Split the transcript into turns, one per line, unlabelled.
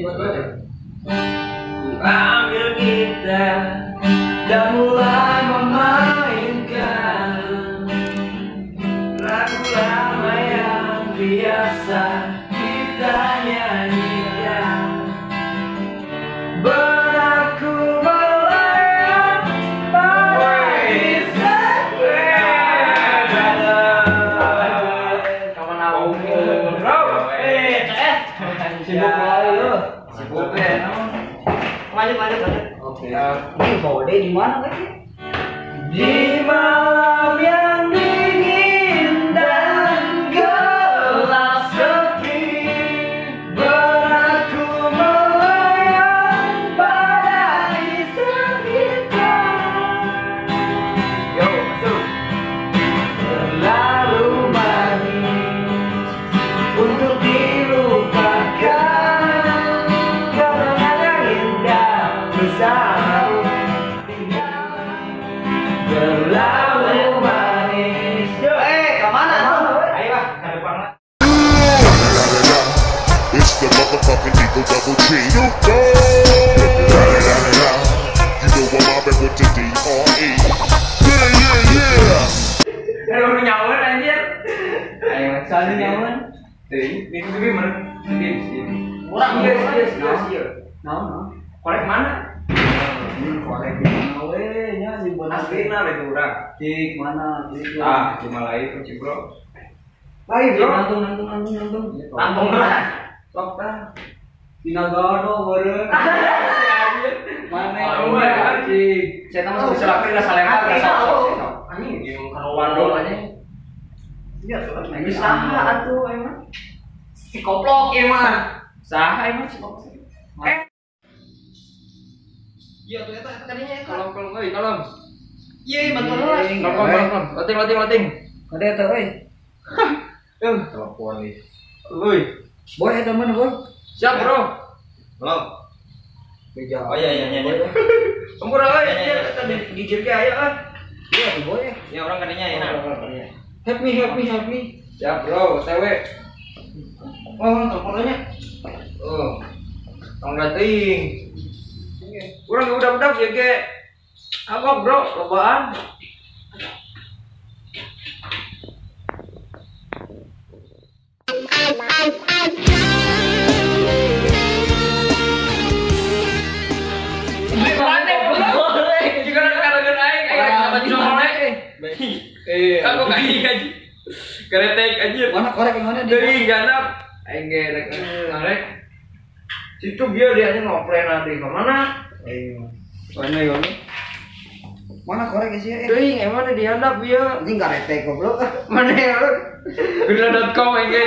Coba.
Ambil gitar dan mulai memainkan lagu lama yang biasa kita nyanyikan. Benakku melayang pada
sibuk lu.
Sibuk ya.
Lanjut. Oke. Ini kode di mana kan?
Di malam yang dingin dan gelap sepi, benakku melayang pada kisah kita. Yo, masuk. Terlalu manis untuk dilupakan. Terlalu manis.
Kemana tuh?
Ayo lah, ke depan lah.
It's the motherfucking Eagle Double G. You know I'm mobbing with the D.R.E. Yeah, yeah, yeah.
Aduh, nyawan anjir. Ayo,
soalnya nyawan.
Ini mana? Sini.
Kurang
iya.
No.
Korek mana?
Korek di mana we nya di
Asli na lagi urang.
Cik mana? Cik.
Ah, cuma live cik bro. Live bro.
Nangtung.
Nangtung lah. Sok tah.
Dina gado beureun. Mana?
Cik. Saya tahu masuk bisa lapir lah salema lah sok. Anjing jeung karuan do anjing.
Iya, soalnya
ini saha atuh emang. Si koplok ieu mah. Saha emang si koplok.
Iya, tuh eta tadinya eta.
Kalem euy, kalem.
Iya, bantuan heula.
Kalem. Loting.
Kade eta euy.
Telepon nih. Euy.
Boy eta mana, Boy?
Siap, Bro.
Halo.
Beja.
Oh iya.
Sempurna euy, eta digigir ge aya ah.
Iya tuh, Boy.
Ya orang kadinya ya.
Help me. Siap, Bro. TW. Oh, teleponnya. Oh. Tong dating. Urang udah-udah ya ge. Apa bro, lobaan. Jika karagan aing aing nama colek. Kamu kayak gaji. Keretek anjir.
Mana korek yang mana dia?
Deui ganap. Aing ge rek ngarek. Situ biar dia ngoplen nanti ke mana? Mana yo?
Mana korek sih?
Teuing emang di handap ieu.
Anjing karetek goblok.
Mana ya lu? Gerila.com aing ge.